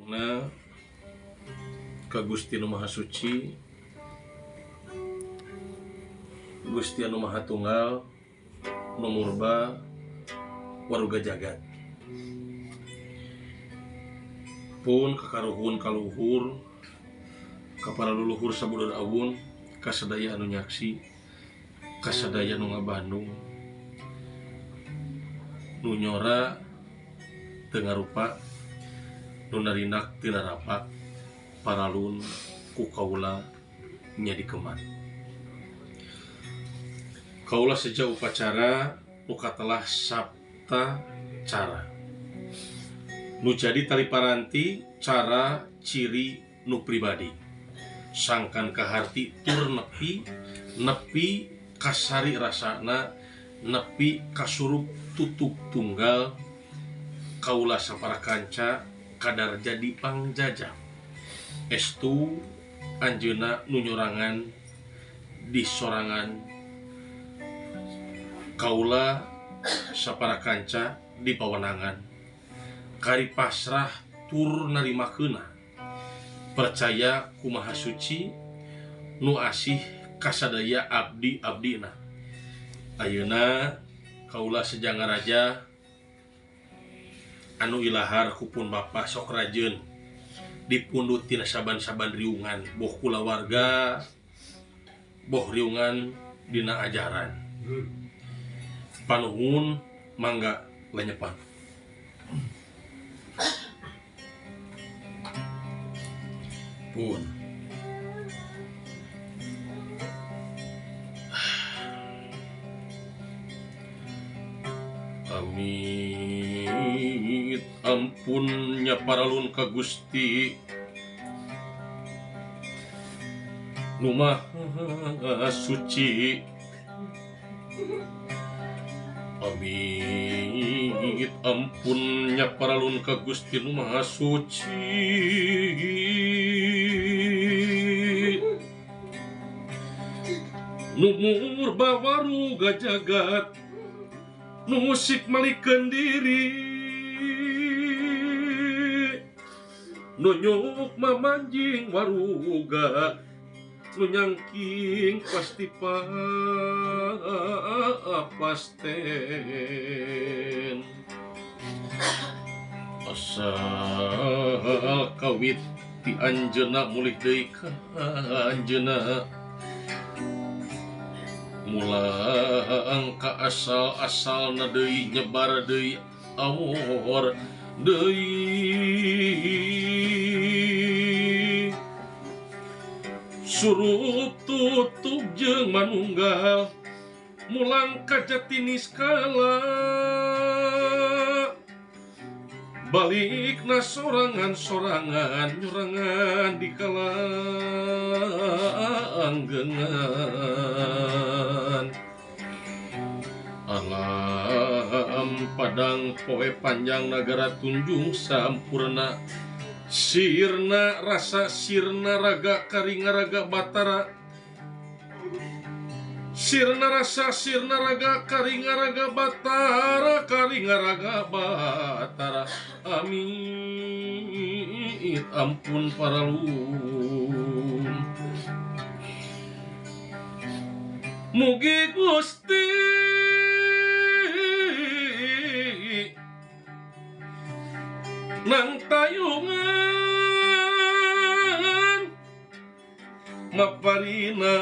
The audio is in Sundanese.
Agungna ka Gusti Nu Maha Suci, Gusti Anu Maha Tunggal, Nu Murba waruga jagat. Pun kakaruhun kaluhur ka para luluhur sabudeur awun, kasadaya anu nyaksi, kasadaya nu ngabandung, nu nyora teu ngarupa, nu narindak teu narapa, paralun ku kaula nya dikeman. Kaula seja upacara nu katelah sapta cara, nu jadi tali paranti cara ciri nu pribadi, sangkan kaharti tur nepi, nepi kasari rasana, nepi kasurup tutup tunggal. Kaula sapara kanca kadar jadi pangjajang, estu anjeuna nu nyorangan di sorangan. Kaula sapara kanca di pawenangan, kari pasrah tur narimakeuna, percaya ku Maha Suci nu asih kasadaya abdi-abdina. Ayeuna kaula sejanga raja anu ilahar kupun bapa sok rajeun dipundhut tina saban-saban riungan, boh kulawarga boh riungan dina ajaran. Panuhun mangga lenyepan. Pun amit ampunnya paralun ka Gusti Nu Maha Suci, amit ampunnya paralun ka Gusti Nu Maha Suci, nu murba waruga jagat, nu musik malikeun diri, nu nyuk mamanjing waruga, nu nyangking pasti pasten. Asal kawit ti anjeunna mulih deui ka anjeunna, mulang ka asal-asalna deui nyebar deui awor deui. Surup tutup jeung manunggal, mulang ka jati niskala, balikna sorangan-sorangan nyorangan di kalanggengan. Alam padang poe panjang nagara tunjung sampurna, sirna rasa sirna raga karingaraga batara, sirna rasa sirna raga karingaraga batara, karingaraga batara. Amit ampun paralun. Mugi Gusti nang tayungan maparina